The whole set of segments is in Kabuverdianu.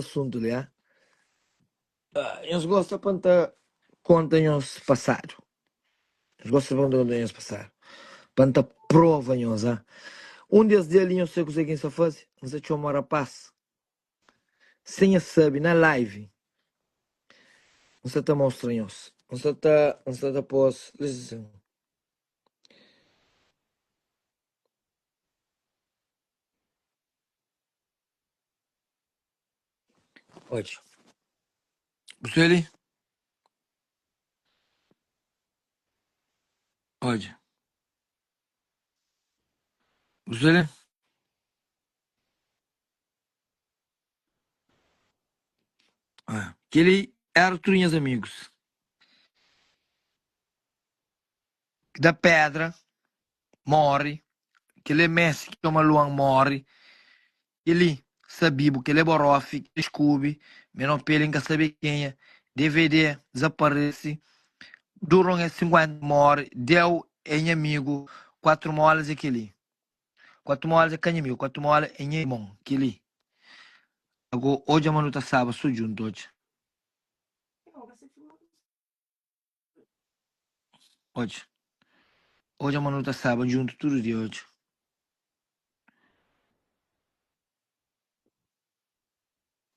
asuntu li, ah. Nhos gosta pa N ta konta nhos pasadu. Nhos gosta pa N ta konta nhos pasadu. Pa N ta prova nhos, ah. Un di es dia li nhos sabe kuzê ki N sta faze? N sta txoma rapás sen es sabe na live. N sta ta mostra nhos. N sta ta, N sta ta pô-s li. Odja. Bu sta li? Odja. Bu sta li? Ah, kel-li éra tudu nhas amigus. Ki da pédra, móre. Kel-li é Messi ki txoma Luan, móre. Kel-li sta bibu, kel-li é Borofi, kel-li é Scooby, menor peli N ka sabe kenha, DVD dezaparese, Duron é 50 móre, Deu é nha amigu, 4 Molas é kel-li. 4 Molas é ka nha amigu, 4 Molas é nha irmon, kel-li. Ago, odja ma nu ta staba so djuntu, odja. Odja. Odja ma nu ta staba djuntu tudu dia, odja.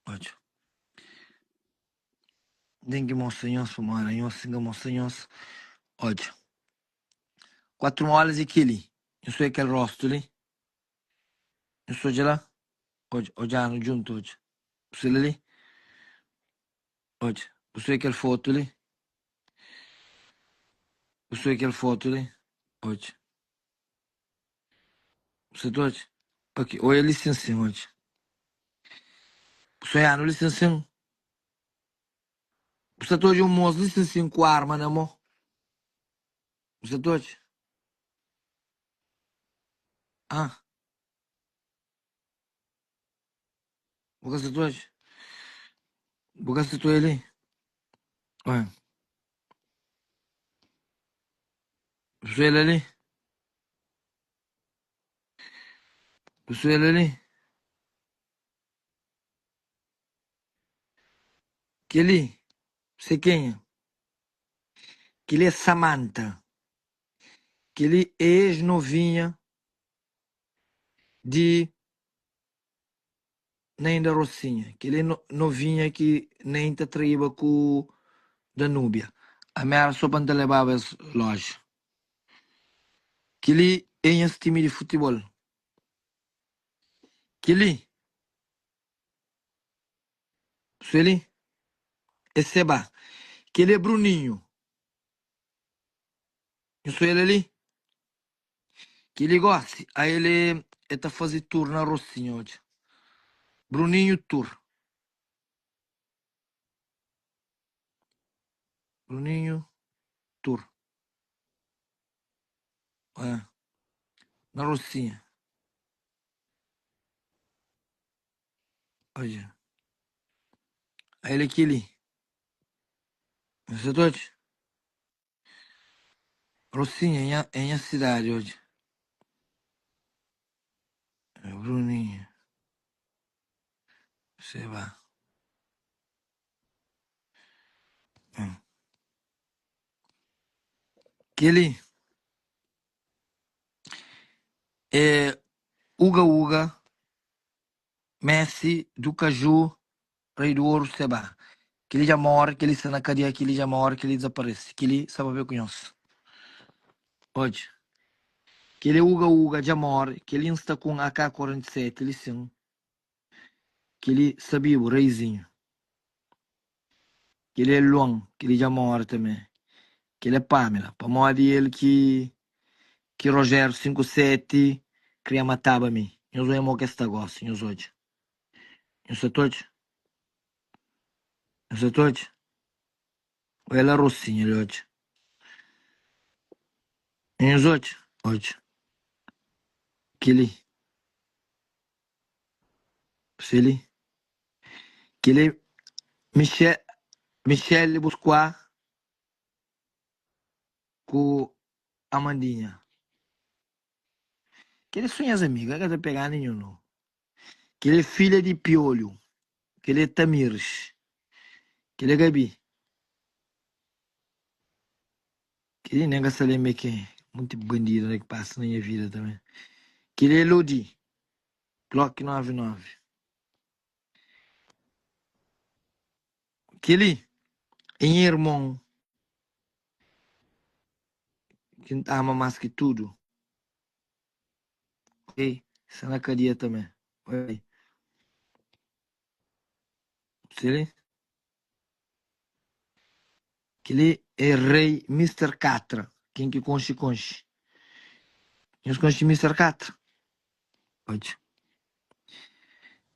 Odja. N ten ki mostra nhos pamodi nhos si N ka mostra nhos. Odja. 4 molas é kel-li. Nhos odja kel rostu li. Nhos odja la. Odja, odja-nu djuntu, odja. Bu sta li? Odja, bu sta odja kel fotu li? Bu sta odja kel fotu li? Odja. Bu sta ta odja? Ok, odja li sin sin, odja. Bu sta odjanu li sin sin? Bu sta ta odja un mos li sin sin ku arma na mo? Bu sta ta odja? Ah. Bu ka sta ta odja? Bu ka sta ta odja li? Oi. Bu sta odja li? Bu sta odja li? Kel-li, se kenha? Kel-li é Samanta. Kel-li é ex-novinha di Neinda Rocinha. Kel-li é novinha ki Nein ta traiba ku Danúbia. Ami éra sô pa N ta lebaba es loja. Kel-li é nhas timi di futibol. Kel-li, Sueli, é Seba. Kel-li é Bruninhu. Nhu Sueli li? Kel-li gósi, ael é ta faze tur na Rocinha, odja. Bruninhu Tur. Bruninhu Tur. É, na Rocinha. Odja. Ael é kel-li. Nhu sa ta odja? Rocinha é nha, é nha cidade odja. É Bruninho. Seba. Hum. Kel-li é Uga Uga, Messi do Caju, Rei do Ouro, Seba. Kel-li dja móre, kel-li sta na kadia, kel-li dja móre, kel-li dizaparese. Kel-li sta pa pé ku nhos. Odja. Kel-li é Uga Uga, dja móre, kel-li N sta ku un AK-47 li sin. Kel-li sta bibu, Reizinhu. Kel-li é Luan, kel-li dja móre tanbê. Kel-li é Pamela, pamodi el ki ki Rogério 57 kria mataba mi. Nhos odja mo ki es sta gósi, nhos odja. Nhos sa ta odja? Nhos sa ta odja? Odja la Rosinha li, odja. Nhos odja? Odja. Kel-li. Kel-li. Kel-li é Michel, Michele Busquá ku Amandinha. Kel-li é so nhas amigu, el ka ta pega ninhun no. Kel-li é filha di Piolho. Kel-li é Tamires. Kel-li é Gabi. Kel-li nen ka sa lenbra é kenha. Monti bandidu la ki pasa na nha vida tanbe. Kel-li é Elodie. Glock 99. Kel-li é nha irmon ki N ta ama más ki tudu. Ok, sta na kadia tanbe. Oi. Si li? Kel-li é rei Mister Katra. Ken ki konxe, konxe. Nhos konxe Mister Katra? Odja.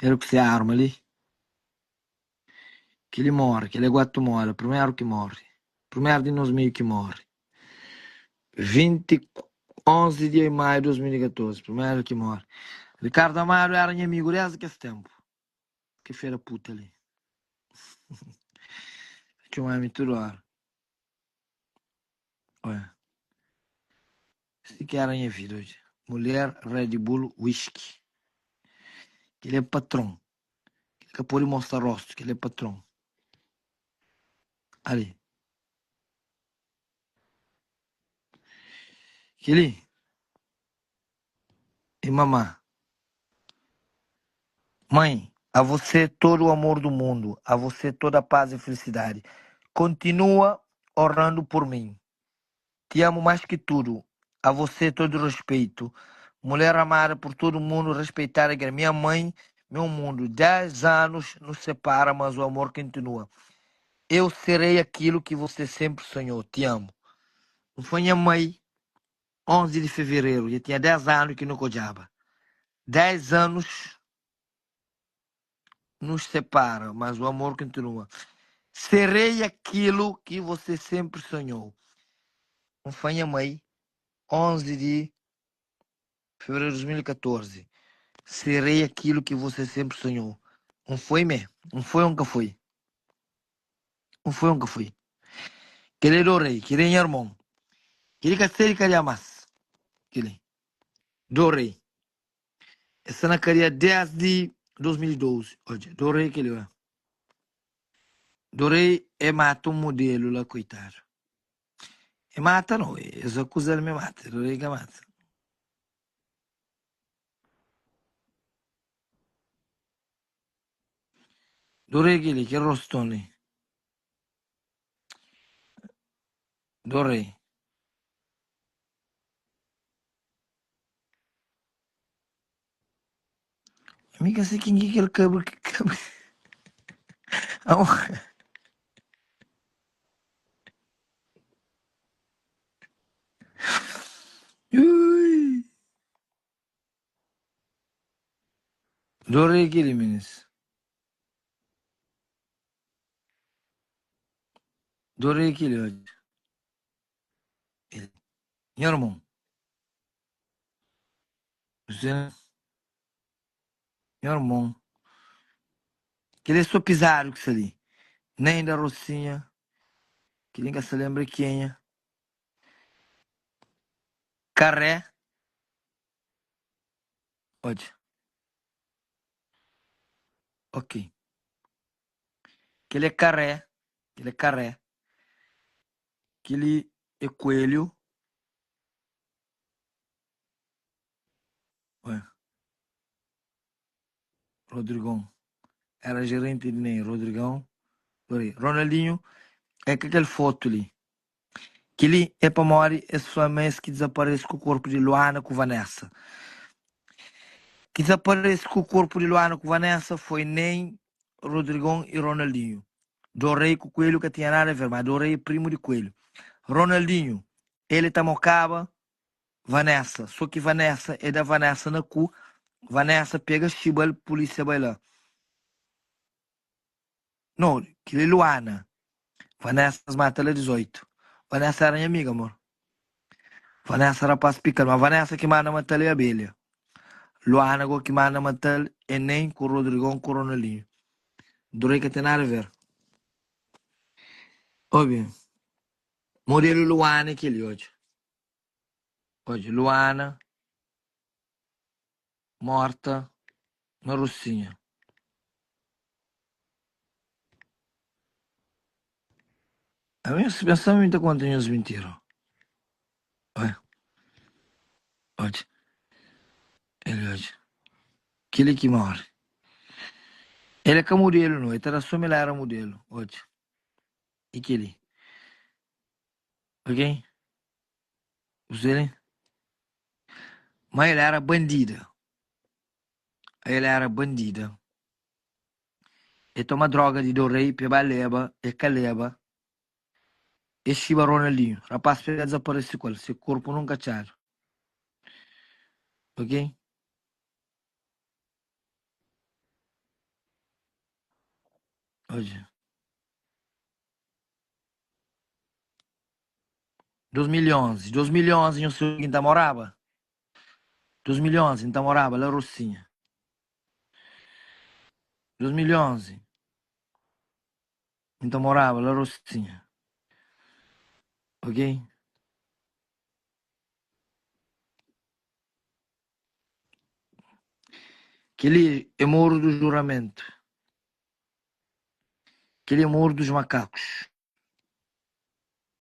El ku se arma li. Kel-li móre, kel-li é Guatemala, primeru ki móre. Primeru di nos meiu ki móre. 20, 11 di maiu di 2014, primeru ki móre. Ricardo Amado éra nha amigu désdi kes ténpu. Ke fera puta li. Ta txoma-mi tudu óra. Oia. Si ki éra nha vida oji. Mulher, Red Bull, whisky. Kel-li é patron. Kel ka pode mostra rostu, kel é patron. Ali. Kel-li é mamá. Mãe, a você todo o amor do mundo, a você toda a paz e felicidade. Continua orando por mim. Te amo mais que tudo. A você todo o respeito. Mulher amada por todo mundo, respeitada que é minha mãe, meu mundo. 10 anos nos separa, mas o amor continua. Eu serei aquilo que você sempre sonhou. Te amo. Foi minha mãe, 11 de fevereiro. Eu tinha 10 anos que não odjaba. 10 anos nos separa, mas o amor continua. Serei aquilo que você sempre sonhou. Foi minha mãe, 11 de fevereiro de 2014. Serei aquilo que você sempre sonhou. Não foi me? Não foi ou nunca foi? Não foi ou nunca foi? Kel do rei, kel é irmão. Kel ka ser ka mais. Kel do rei. Essa na cadeia desde 2012. Olha, do rei que ele é. Do rei é mata um modelo lá, coitado. É mata não, eles acusam ele me mata. Do rei que mata. Do rei que ele, que rostão ali. Do rei. Amiga, sei quem que é aquele cabra que cabra. Ah, Ui. Do rei aquele, meninos. Do rei aquele, olha. Nha irmon. Você, nha irmon. Kel é só pisado que está ali. Nem da Rocinha. Que ninguém se lembra quem é. Carré. Olha. Ok. Kel é carré. Kel é carré. Kel é coelho. Ué. Rodrigão. Era gerente de Ney. Rodrigão. Peraí. Ronaldinho é com aquele foto ali. Que ali é para morrer esse Flamengo que desaparece com o corpo de Luana com Vanessa. Que desaparece com o corpo de Luana com Vanessa foi nem Rodrigão e Ronaldinho. Do Rei com Coelho que tinha nada a ver, mas do Rei é primo de Coelho. Ronaldinho, ele tá mocaba Vanessa, só que Vanessa é da Vanessa na cu. Vanessa pega chibal, polícia vai lá. Não, que é Luana. Vanessa mata ela 18. Vanessa era minha amiga, amor. Vanessa era rapaz pica, mas Vanessa que manda matar é a abelha. Luana go que manda matar é nem com o Rodrigão com o Ronaldinho. Durei que tem nada a ver. Ouve, modelo Luana aquele hoje. Hoje, Luana morta na Rocinha. Ami nhos pensa ma mi ta konta nhos mintira. Oi. Odja. El odja. Kili ki mori. El é ka mudelu no, el ta da so ma el era mudelu. Odja. I kili. Ok? Bu sta li? Ma el era bandida. El era bandida. E toma droga di Dorei pe ba leba, e ka leba. E xiba Ronaldinho. Rapaz pega dezaparesi ku el. Se korpu nunka atxadu. Ok? Odja. 2011. 2011 nhu sabe ki N ta moraba? 2011 N ta moraba la Rocinha. 2011 N ta moraba la Rocinha. Ok? Kel-li é Morro do Juramento. Kel-li é Morro dos Macacos.